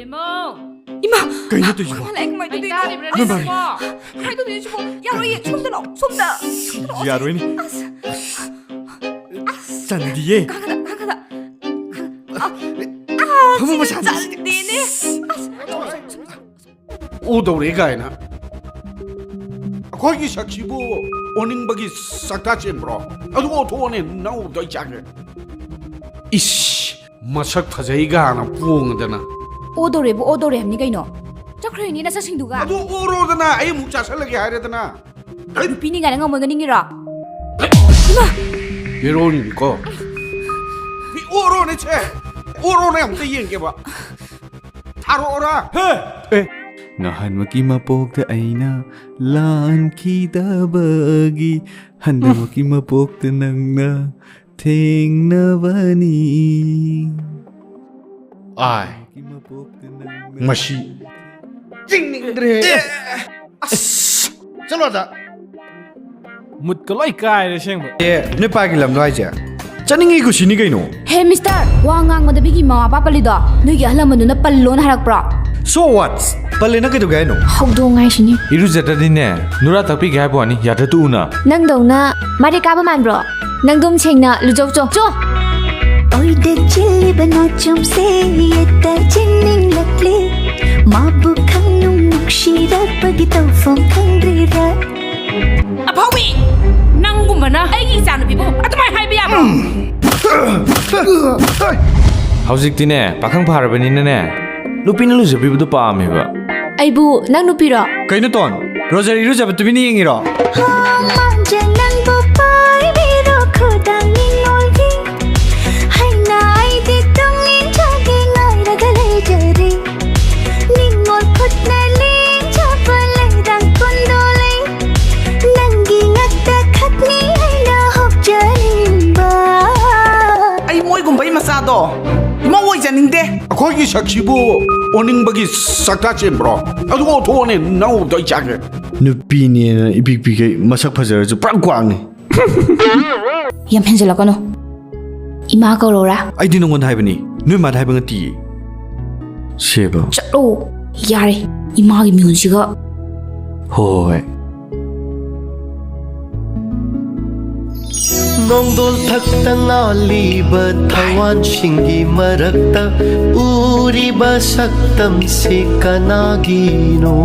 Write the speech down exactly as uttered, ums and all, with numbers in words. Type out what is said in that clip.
ꯏꯃꯥ! ꯀꯩꯅꯣ ꯇꯧꯔꯤꯁꯤꯕꯣ? ꯃꯥ ꯂꯥꯛꯑꯦ, ꯀꯃꯥꯏꯅ ꯇꯧꯗꯣꯏꯅꯣ? ꯀꯃꯥꯏꯅ ꯇꯧꯗꯣꯏꯅꯣ ꯁꯤꯕꯣ? ꯌꯥꯔꯣꯏꯌꯦ, ꯁꯣꯝꯗ ꯂꯥꯛꯑꯣ, ꯁꯣꯝꯗ꯫ ꯁꯣꯝꯗ ꯂꯥꯛꯑꯣ꯫ ꯌꯥꯔꯣꯏꯅꯦ꯫ ꯑꯁ꯫ ꯆꯟꯗꯤꯌꯦ꯫ ꯀꯥꯈꯠꯂ, ꯀꯥꯈꯠꯂ꯫ ꯐꯃꯨꯡ ꯃꯁꯥꯗ꯫ ꯆꯟꯗꯤꯅꯦ꯫ ꯑꯁ꯫ ꯑꯣꯗꯧꯔꯦ ꯀꯥꯏꯅ꯫ ꯑꯩꯈꯣꯏꯒꯤ ꯁꯛꯁꯤꯕꯨ ꯑꯣꯅꯤꯡꯕꯒꯤ ꯁꯛꯇꯥ ꯆꯦꯟꯕ꯭ꯔꯣ? ꯑꯗꯨ ꯑꯣꯊꯣꯛꯑꯣꯅꯦ, ꯅꯪ ꯎꯕꯗ ꯑꯩ ꯆꯥꯛꯑꯦ꯫ ꯏꯁ, ꯃꯁꯛ ꯐꯖꯩ ꯒꯥꯅ ꯄꯣꯡꯗꯅ꯫ ꯑꯣꯗꯧꯔꯦꯕꯨ ꯑꯣꯗꯧꯔꯦ ꯍꯥꯏꯕꯅꯤ ꯀꯩꯅꯣ꯫ ꯆꯠꯈ꯭ꯔꯣꯏꯅꯦ ꯅꯆꯥꯁꯤꯡꯗꯨꯒ꯫ ꯑꯗꯨ ꯑꯣꯔꯣꯗꯅ, ꯑꯩ ꯑꯃꯨꯛ ꯆꯥꯁꯜꯂꯒꯦ ꯍꯥꯏꯔꯦꯗꯅ꯫ ꯅꯨꯄꯤꯅꯤ ꯀꯥꯏꯅ ꯉꯝꯃꯣꯏꯒ ꯅꯤꯡꯉꯤꯔꯣ? ꯏꯃꯥ! ꯍꯦꯔꯣꯅꯤꯅꯤꯀꯣ꯫ ꯃꯤ ꯑꯣꯔꯣꯅꯦ ꯁꯦ꯫ ꯑꯣꯔꯣꯅꯦ ꯑꯝꯇ ꯌꯦꯡꯒꯦꯕ꯫ ꯊꯥꯔꯛꯑꯣꯔꯥ? ꯍꯦ! ꯑꯦ, ꯉꯍꯥꯟꯃꯛꯀꯤ ꯃꯄꯣꯛꯇ ꯑꯩꯅ ꯂꯥꯟꯈꯤꯗꯕꯒꯤ, ꯍꯟꯗꯛꯃꯛꯀꯤ ꯃꯄꯣꯛꯇ ꯅꯪꯅ ꯊꯦꯡꯅꯕꯅꯤ꯫ ꯑꯥꯏ꯫ ꯃꯁꯤ ꯌꯦꯡꯅꯤꯡꯗ꯭ꯔꯦ꯫ ꯑꯁ! ꯆꯠꯂꯣ ꯑꯗ꯫ ꯃꯨꯠꯀ ꯂꯣꯏ ꯀꯥꯏꯔꯦ ꯑꯁꯦꯡꯕ꯫ ꯑꯦ, ꯅꯣꯏ ꯄꯥꯒꯤ ꯂꯝꯂꯣ ꯍꯥꯏꯁꯦ? ꯆꯠꯅꯤꯡꯉꯤ ꯀꯨꯁꯤꯅꯤ ꯀꯩꯅꯣ꯫ ꯍꯦ ꯃꯤꯁꯇꯔ, ꯋꯥ ꯉꯥꯡꯕꯗ ꯃꯤꯒꯤ ꯃꯃꯥ ꯃꯄꯥ ꯄꯜꯂꯤꯗꯣ ꯅꯣꯏꯒꯤ ꯑꯍꯜ ꯂꯃꯟꯗꯨꯅ ꯄꯜꯂꯣꯅ ꯍꯥꯏꯔꯛꯄ꯭ꯔꯣ? So what? ꯄꯜꯂꯦꯅ ꯀꯩꯗꯧꯒꯦ ꯍꯥꯏꯅꯣ? ꯍꯧꯗꯣꯡ ꯍꯥꯏꯁꯤꯅꯤ꯫ ꯏꯔꯨꯖꯗ꯭ꯔꯗꯤꯅꯦ, ꯅꯨꯔꯥ ꯇꯥꯛꯄꯤꯒꯦ ꯍꯥꯏꯕ ꯋꯥꯅꯤ, ꯌꯥꯗ꯭ꯔ ꯇꯣꯛꯎꯅ꯫ ꯅꯪꯗꯧꯅ ꯃꯔꯩ ꯀꯥꯕ ꯃꯥꯟꯕ꯭ꯔꯣ? ꯅꯪꯗꯨꯝ ꯁꯦꯡꯅ ꯂꯨꯖꯧ ꯆꯣ꯫ ꯆꯣ! ꯑꯣꯏꯗ ꯆꯤꯜꯂꯤꯕ ꯅꯣꯆꯨꯝꯁꯦ ꯌꯦꯠꯇ ꯆꯤꯟꯅꯤꯡꯂꯛꯂꯦ꯫ ꯃꯥꯕꯨ ꯈꯪꯅꯨꯡ ꯅꯨꯡꯁꯤꯔꯛꯄꯒꯤ ꯇꯧꯐꯝ ꯈꯪꯗ꯭ꯔꯤꯔꯥ? ꯑꯐꯥꯎꯕꯤ! ꯅꯪꯒꯨꯝꯕꯅ ꯑꯩꯒꯤ ꯏꯆꯥꯅꯨꯄꯤꯕꯨ ꯑꯗꯨꯃꯥꯏꯅ ꯍꯥꯏꯕ ꯌꯥꯕ꯭ꯔꯣ? ꯍꯧꯖꯤꯛꯇꯤꯅꯦ, ꯄꯥꯈꯪ ꯐꯥꯔꯕꯅꯤꯅꯅꯦ, ꯅꯨꯄꯤꯅ ꯂꯨꯖꯕꯤꯕꯗꯣ ꯄꯥꯝꯃꯦꯕ꯫ ꯑꯩꯕꯨ ꯅꯪ ꯅꯨꯄꯤꯔꯣ? ꯀꯩꯅꯣ ꯇꯣꯟ? ꯔꯣꯖꯔ ꯏꯔꯨꯖꯕ ꯇꯨꯃꯤꯟꯅ ꯌꯦꯡꯉꯤꯔꯣ? ꯍꯣ, ꯃꯥꯡꯖ ꯅꯪꯕꯨ ꯄꯥꯏꯕꯤꯔꯣ ꯈꯨꯗꯥꯡ ꯅꯤꯡꯉꯣꯜꯒꯤ꯫ ꯍꯩꯅ ꯑꯩꯗꯤ ꯇꯨꯡ ꯏꯟꯖꯒꯦ ꯉꯥꯏꯔꯒ ꯂꯩꯖꯔꯦ꯫ ꯅꯤꯡꯉꯣꯜ ꯈꯨꯠꯅ ꯂꯦꯡꯖꯕ ꯂꯩꯔꯥꯡ ꯀꯨꯟꯗꯣ ꯂꯩ꯫ ꯅꯪꯒꯤ ꯉꯛꯇ ꯈꯛꯅꯤ ꯑꯩꯅ ꯍꯣꯞꯆꯅꯤꯡꯕ꯫ ꯑꯩ ꯃꯣꯏꯒꯨꯝꯕꯩ ꯃꯆꯥꯗꯣ ꯃꯧ ꯑꯣꯏꯖꯅꯤꯡꯗꯦ꯫ ꯑꯩꯈꯣꯏꯒꯤ ꯁꯛꯁꯤꯕꯨ ꯑꯣꯅꯤꯡꯕꯒꯤ ꯁꯛꯇꯥ ꯆꯦꯟꯕ꯭ꯔꯣ? ꯑꯗꯨ ꯑꯣꯊꯣꯛꯑꯣꯅꯦ, ꯅꯪ ꯎꯕꯗ ꯑꯩ ꯆꯥꯛꯑꯦ꯫ ꯅꯨꯄꯤꯅꯦꯅ ꯏꯄꯤꯛ ꯄꯤꯛꯈꯩ ꯃꯁꯛ ꯐꯖꯔꯁꯨ ꯄꯨꯔꯥ ꯒ꯭ꯋꯥꯡꯅꯤ꯫ ꯌꯥꯝ ꯍꯦꯟꯖꯜꯂꯛꯀꯅꯨ꯫ ꯏꯃꯥ ꯀꯧꯔꯧꯔꯥ? ꯑꯩꯗꯤ ꯅꯉꯣꯟꯗ ꯍꯥꯏꯕꯅꯤ, ꯅꯣꯏ ꯃꯥꯗ ꯍꯥꯏꯕ ꯅꯠꯇꯤꯌꯦ꯫ ꯁꯦꯕ꯫ ꯆꯠꯂꯣ꯫ ꯌꯥꯔꯦ, ꯏꯃꯥꯒꯤ ꯃꯤꯍꯨꯟꯁꯤꯒ꯫ ꯍꯣꯏ꯫ ꯅꯣꯡꯗꯣꯜ ꯊꯛꯇ ꯉꯥꯜꯂꯤꯕ ꯊꯋꯥꯟꯁꯤꯡꯒꯤ ꯃꯔꯛꯇ ꯎꯔꯤꯕ ꯁꯛꯇꯝꯁꯤ ꯀꯅꯥꯒꯤꯅꯣ?